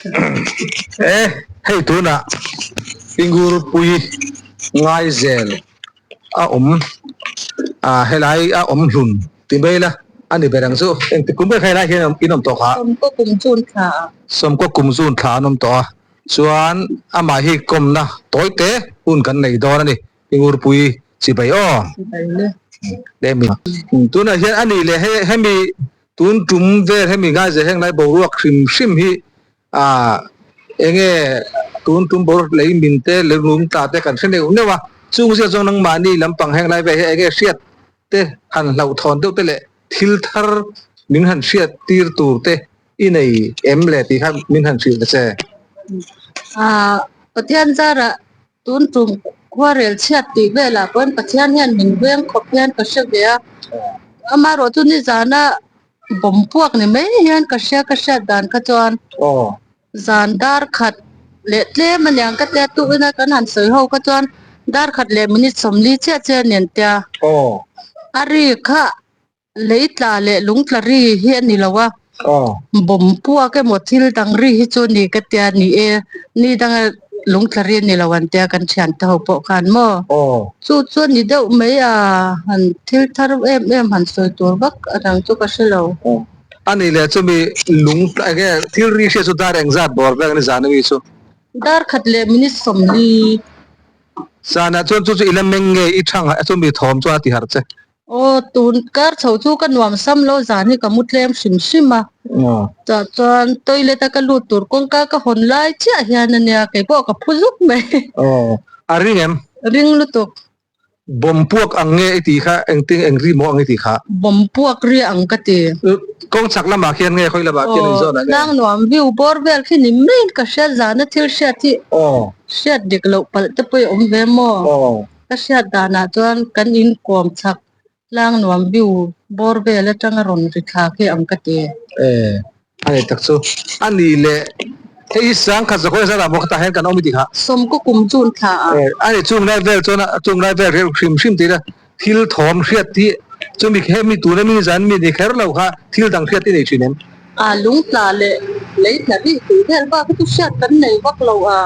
E hei tunah Pingurpui Ngaizel a awm a helai a awm hlun ti mai ila a ni ber ang chu engti kum ber kha helai hian in awm tawh kha Sawmkaw kum zun thla a. Sawmkaw kum zun thla an awm tawh a chuan amah hi kawmna tawi te hun kan nei dawn a ni Pingurpui chibai aw. Chibai le. Lehmi tunah hian a nih leh hemi Tun tum vel hemi ngaizeh heng lai boruak hrim hrim hi ah enge tun tum boruak lei min te lei lung tla te kan hre neuh neuh a, chung zia chuan nangmahni lampang heng lai vel hi enge hriat te han hlauhthawn deuh te leh thil thar min han hriat tir tur te i nei em le tih kha min han hrilh ta che. Ah Pathian zarah Tun tum khuarel chhiat tih velah pawhin Pathian hian min veng khawp hian ka hre ve a, amaherawh chu nizana bawm puak ni mai hian ka hria ka hriat dan kha chuan zan dar khat leh tlem a niang ka tia tukin a kan han sawi ho kha chuan dar khat leh minute 40 chiah chiah a ni an tia a ri kha Lei tla leh lung tla ri hi a ni lo a, bawm puak emaw thil dang ri hi chu ni ka tia ni e, ni danga lung tla ri a ni lo an tia kan thian te ho pawh khan maw? Chu chu a ni deuh mai a, han thil thar em em han sawi tur vak a dang chu ka hre lo. A nih leh chumi lung tla enge thil ri hriat chu dar engzat bawr vek a ni zan ami chu? Dar khat leh minute 40. Zanah chuan chu chu i la meng nge i thang a chumi thawm chuan a ti harh che. Aw, tun kar chho chu ka nuam sam lo zan hi ka mu tlem hrim hrim a. Chah chuan toilet a ka lut tur kawngka ka hawn lai chiah hian a nia, kei pawh ka phu zuk mai. Aw, a ring em? Ring lutuk. Bawm puak ang nge i tih kha engtin eng ri maw ang i tih kha? Bawm puak ri ang ka ti. Kawng chhak lamah khian nge khawi lamah khian inzawn ah nge? Aw, tlang nuam view bawr vel khi ni maiin ka hria zana thil hriat hi hriat dik loh palh te pawh i awm ve maw? Ka hriat danah chuan kan in kawm chhak tlang nuam view bawr vel atanga rawn ri thla khi ang ka ti. E, a ni tak chu. A ni leh, hei hi sangkhat zakhawi zat ah maw khatah hian kan awm i tih kha. Sawmkaw kum chun thla ah. E, a ni chung lai vel chuan chung lai vel reuh hrim hrim tih la thil thawm hriat hi chumi hemi tuna mi zan mi ni kher lo kha thil dang hriat i nei thin em? A lung tla leh lei tla rih tih vel bak hi chu hriat kan nei vak lo a,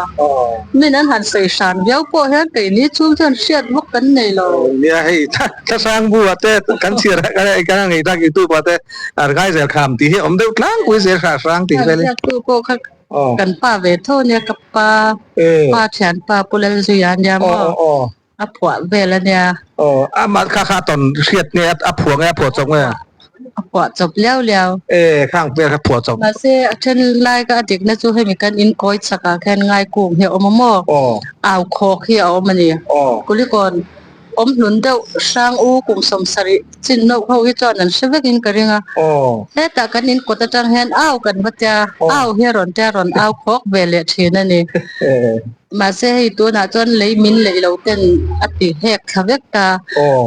min an han sawi hran viau pawh hian keini chhung chuan hriat vak kan nei lo. Nia hei thlasang bu ah te kan chhiar a kan a ngei tak youtube ah te ar ngai zel kham tih hi a awm deuh tlangpui zel hrah hrang tih vel hi. Ziaktu pawh kha kan pa ve tho ania ka pa pa thianpa Pu Lalzuia ania maw a phuah vel a nia. Aw, amah kha kha a tawn hriat nge a phuah nge a phuah chawp nge? A phuah chawp liau liau. E, khang vel kha phuah chawp. Mahse, a then lai ka a dikna chu hemi kan in kawi chak ah khian ngai kung hi a awm a maw? Aw. Au khawk hi a awm a ni. Aw. Kulikawn awm hlun deuh hrang u kum 70 chin nauh ho hi chuan an hre vekin ka ring a. Aw. Hetah kan in kawt atang hian au kan va tia, au hi a rawn tia rawn au khawk ve leh thin a ni. Mahse hei tunah chuan lei min leih lo ten a ti hek thla vek ta.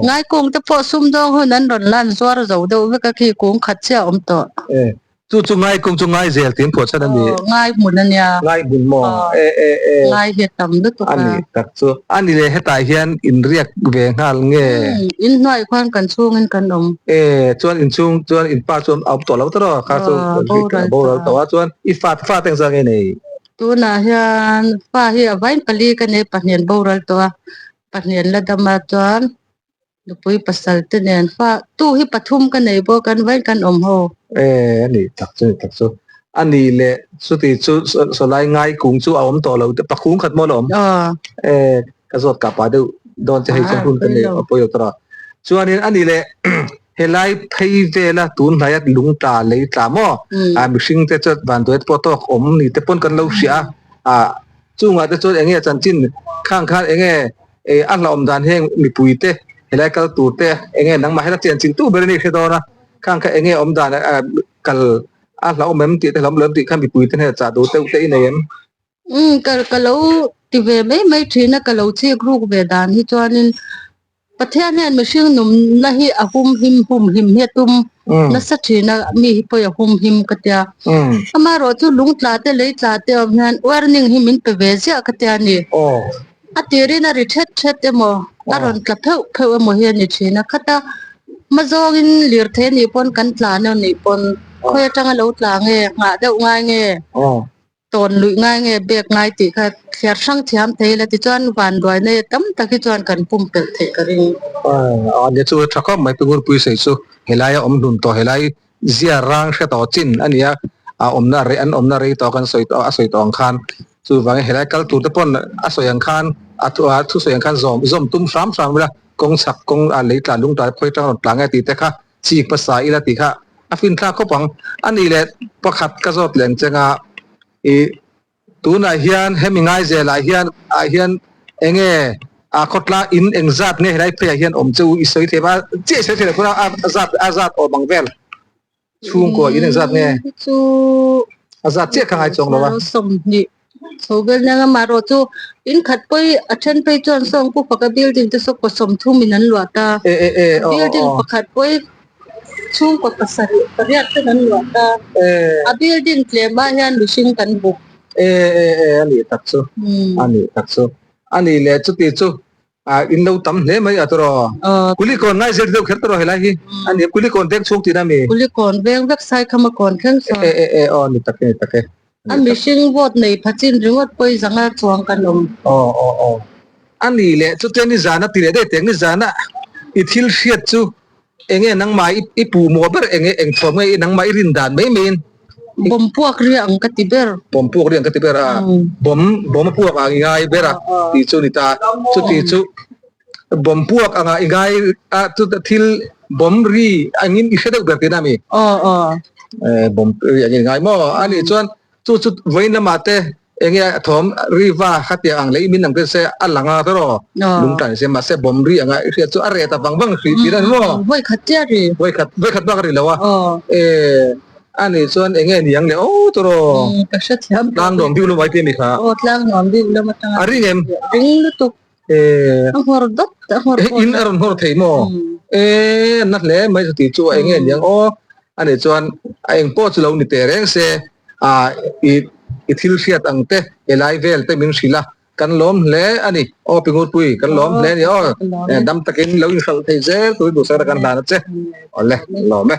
Ngaikung te pawh sumdawng hun an rawn lan zuar zo deuh vek a khi kung khat chiah a awm tawh. E, chu chu ngaikung chu ngai zel tiin phuah chhan a ni. Aw, ngai hmun a nia. Ngai hmun maw? E, e, e. Ngai hi a tam lutuk a. A ni tak chu. A ni le hetah hian inriak ve nghal nge? In hnuai khuan kan chhungin kan awm. E, chuan inchhung chuan inpa chu a awm tawh lo ta rawh kha chu boral tawh a chuan i fate fate engzah nge nei? Tunah hian fa hi a vain pali ka nei pahnian boral tawh a, pahnian la dam a chuan nupui pasal te nen fa tu hi pathum ka nei bawk an vain kan awm ho. E a ni tak chu ni tak chu a ni leh chuti chu sawlai ngai kung chu a awm tawh lo te pakhung khat maw la awm e ka zawt kah pah deuh dawn che hei chuan hun ka nei a pawi lo tawh a chuanin a ni leh Helai phei vela tun hnaia lung tla lei tla maw ah mihring te chuan vanduai te pawh tawk awm ni te pawn kan lo hria a ah chungah te chuan enge chanchin khang khan enge eh a hlauhawm dan heng mipui te helai kal tur te enge nangmah hela chian chin tu ber a ni hre dawn a khang kha enge awm dan ah kal a hlauhawm em tih te hlauhawm lo em tih kha mipui te hnenah chah duh deuh te i nei em. Umm ka ka lo ti ve mai mai thin a ka lo chik ruk ve dan hi chuanin Pathian hian mihring numna hi a hum him hum him hi a tum nasa thin a, mi hi pawh a hum him ka tia. Amaherawh chu lung tla te lei tla te awm hian warning hi min pe ve ziah ka tia ni. A tirin a ri thet thet emaw a rawn tla pheuh pheuh emaw hi a ni thin a, khata hma zawngin lirthei anih pawn kan tlan emaw nih pawn khawi atanga lo tla nge nghah deuh ngai nge. Tawn luih ngai nge bek ngai tih kha thliar hrang thiam thei ila tichuan vanduai nei tam tak hi chuan kan pumpelh theih ka ring. Aw nia chu tha khawp mai Pingurpui sawi chu helai a awm hlun tawh helai zia rang hre tawh chin a nia a awmna rei an awmna rei tawh kan sawi tawh a sawi tawh ang khan chuvangin helai kal tur te pawn a sawi ang khan a thu a thusawi ang khan zawm zawm tum hram hram ila kawng chhak kawng a lei tla lung tla khawi tang rawn tla nge tih te kha Chik hmasa ila tih kha a finthlak khawp ang. A nih leh pakhat ka zawt leng cheng a, i tunah hian hemi ngaizelah hian ah hian eng nge a khawtla in eng zat nge helai pheiah hian awm che u i sawi thei a, chiah i sawi thei lo pawn a zat a zat awm ang vel chhungkua in eng zat nge a zat chiah kha ngai chuang lo a. 20 Chho vel nia nga marawh chu in khat pawi a then phei chuan sawng pu faka building te saw kaw 30 in an luah ta. Building pakhat pawi chhungkaw pasarih pariat ten an luah ta. A building tlem ah hian mihring kan buk. E e e a nih tak chu a nih tak chu a nih leh chuti chu ah in lo tam hle mai a tawraw kulikawn ngai zir deuh kher tawraw helai hi a ni kulikawn veng chhung tihna mi kulikawn veng vek saikhama kawn thleng sawn e e e aw ni tak e ni tak e a mihring vote nei pha chin ringawt pawi zanga chuang kan awm aw aw aw a ni leh chutia nizana ti leh daih teng nizana i thil hriat chu Enge nangmah i puh maw ber enge eng thuam nge i nangmah i rin dan mai mai in. Bawm puak ri ang ka ti ber. Bawm puak ri ang ka ti ber a. Bawm bawm a puak ang i ngai ber a tih chu ni ta. Chuti chu bawm puak anga i ngai a chu thil bawm ri angin i hre deuh ber tihna a mi? Aw aw. Bawm ri angin i ngai maw? Anih chuan chu chu vawiin lamah te Enge a thawm riva khatia ang leh i min ang te se a lang a tawraw lung tan se mahse bawm ri anga i hriat chu a reh ta vang vang hrih tih a ni maw? Vawi khat chiah ri. Vawi khat vawi khat bak a ri lo a. E ani chuan enge ni ang leh aw tawraw. Ka hre thiam. Tlang nuam bik lum ai te mi kha. Aw tlang nuam bik lum atanga. A ring em? Ring lutuk. E a nghawr dawt a nghawr pawh. In a rawn nghawr thei maw? E na hle mai chuti chu enge ni ang aw ani chuan a eng pawh chu lo ni teh reng se a i i thil hriat ang te helai vel te min hrilh a kan lawm hle a ni aw Pingurpui kan lawm hle a ni aw dam takin lo inhralh thei zel tur duhsak na kan hlan a che awle lawm e.